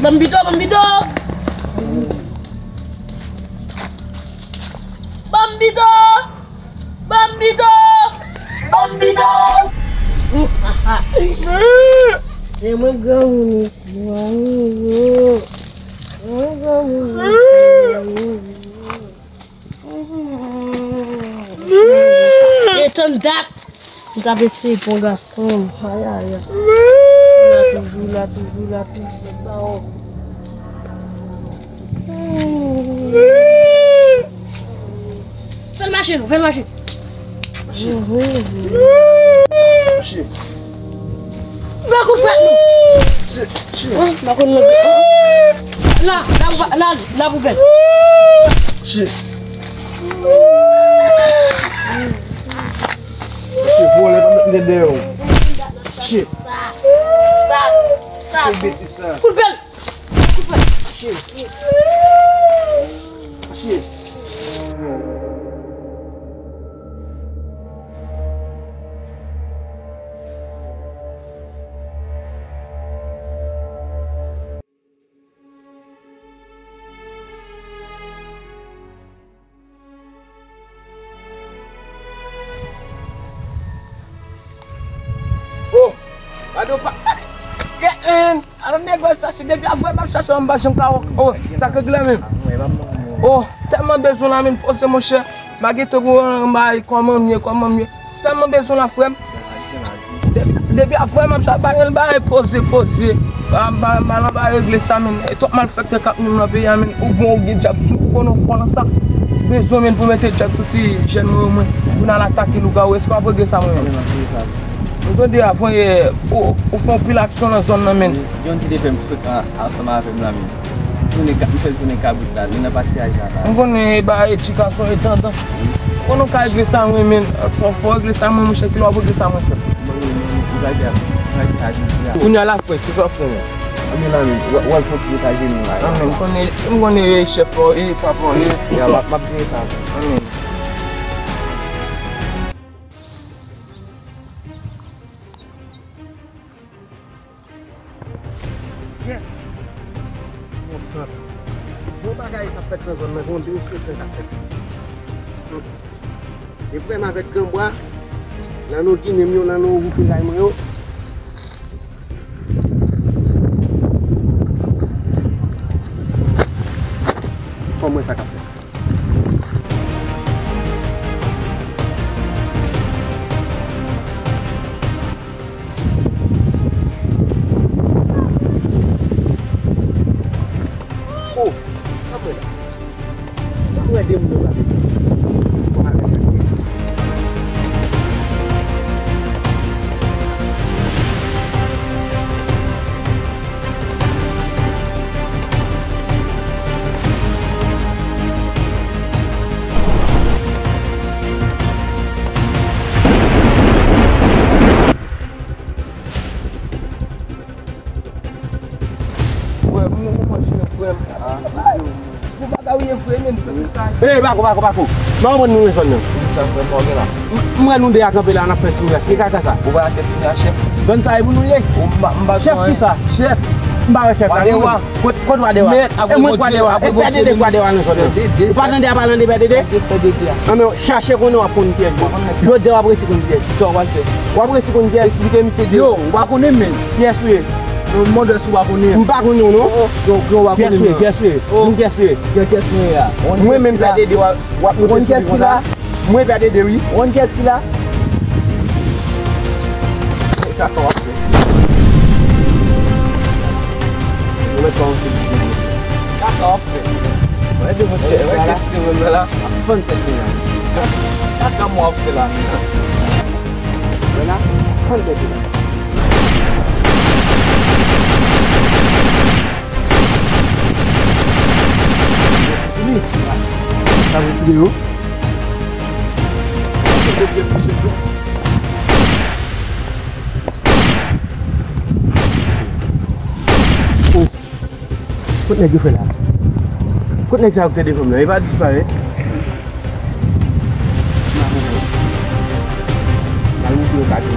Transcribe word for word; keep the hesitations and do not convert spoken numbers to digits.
Ban m bidon, ban m bidon. Ban m bidon. Ban m bidon. Ban m bidon. E mwen granmoun isi, mwen granmoun isi, mwen granmoun isi. E tann dat. M t ap eseye pran gason. Ay, ay, ay. La toujou, la toujou, la toujou. Sa w. Fè l mache, non, fè l mache. Mache. Mache. Fè kout frèt, non. Mache. Mache. Mwen pa konn lòt. La, la pou, la, la pou fè. Mache. Se vòlè, pa met m dèyè w. Shit. Sa, sa, sa. Kout pèl. Kout pèl. Shit. Shit. Oh, gade w pa. Get in. Ala nèg wè sa, se depi avè m ap chache w, m pa janm ka wè w. Oh, sa k regle menm. Oh, tèlman bezwen la, men poze monchè. M a gentan gwo bay, kòman m ye, kòman m ye. Tèlman bezwen la, frè m. De-, depi avè m ap chache, pa gen bagay poze, poze. Ba, ba, ba, la ba regle sa, men. E twòp malfè Fè k ap menm nan peyi a, men, ou bon, ou gen djab sou ou, konnen w fò nan sa. Bezwen, men, pou mete djab sou ti jèn mwen, mwen. Pou n al atake lougawou, èske w ap regle sa, mwen menm? Mwen tande avan yè, ou, ou fè yon pil aksyon nan zòn nan, men. Yon ti te fè m sot an, ansanm avè m la, men. Tounen ka-, m fè l tounen kabrit la, li nan patiyaj la, la. M konnen, e ba edikasyon, e tandan. Konnen w ka regle sa, mwen, men. Fò, fò regle sa, mwen, monchè, kilè w ap regle sa, mwen, chèf? Kounye a la, frè, kisa w ap fè, men? Anmè la, men, w, w al fè yon ti etaje nou la. Anmè, m konnen, m konnen, e, chèf la, e, patwon, e. Ya, m ap, m ap jere sa. Anmè. Yeah. Bon, frè. Bon bagay k ap fèt nan zòn nan, gen yon derespektan k ap fèt. Depi m avèk Granbwa, nan non Ginen m yo, nan non Woupilay mwen yo. Kòman sa k ap fèt? Oh, sa mwen la. Sa mwen de moun yo la. Frè m, nou konprann chire frè m. Bon bagay ou ye vre, men se sa. Ey, bako, bako, bako. M pa konprann nou nan zòn nan. Sa frè m, pa gen la. M, m wè nou de a kanpe la, n ap fè souri. Ki kaka sa? Ou pa la chèf, chèf. Zòn sa e pou nou ye. Ou m pa, m pa chèf ki sa? Chèf. M pa wè chèf la. Wa Dewa. Kot, kot Wa Dewa? E mwen Wa Dewa. E Pè Dede Wa Dewa nan zòn nan. Ou pa tande a pale de Pè Dede? Anmè, chache konnen w ap konn pyès. Lòt de w ap resi konn pyès. Sa w pral fè? W ap resi konn pyès. Esplike misye de. Yo, ou pa konnen men. Pyès ou ye. Yon mòdès ou pa konnen. M pa konnen w non. Pyès ou ye, pyès ou ye. Di m pyès ou ye. Mwen menm Pè Dede w ap, w ap monte sou li konsa. Mwen Pè Dede wi. Ou konn kiyès ki la? Kaka w ap fè. Ou mèt pa antre. Kaka w ap fè. Mwen de mwen fè, mwen kiyès ki mwen la. Ap fann tèt li la. Kaka mwen ap fè la. Mwen la, fann tèt li la. Fini. Sa vle fini yo. Oh. Kot nèg yo fè la? Kot nèg sa yo ki te devan m nan? E pa disparèt? M pa konprann. M al montre yo kado.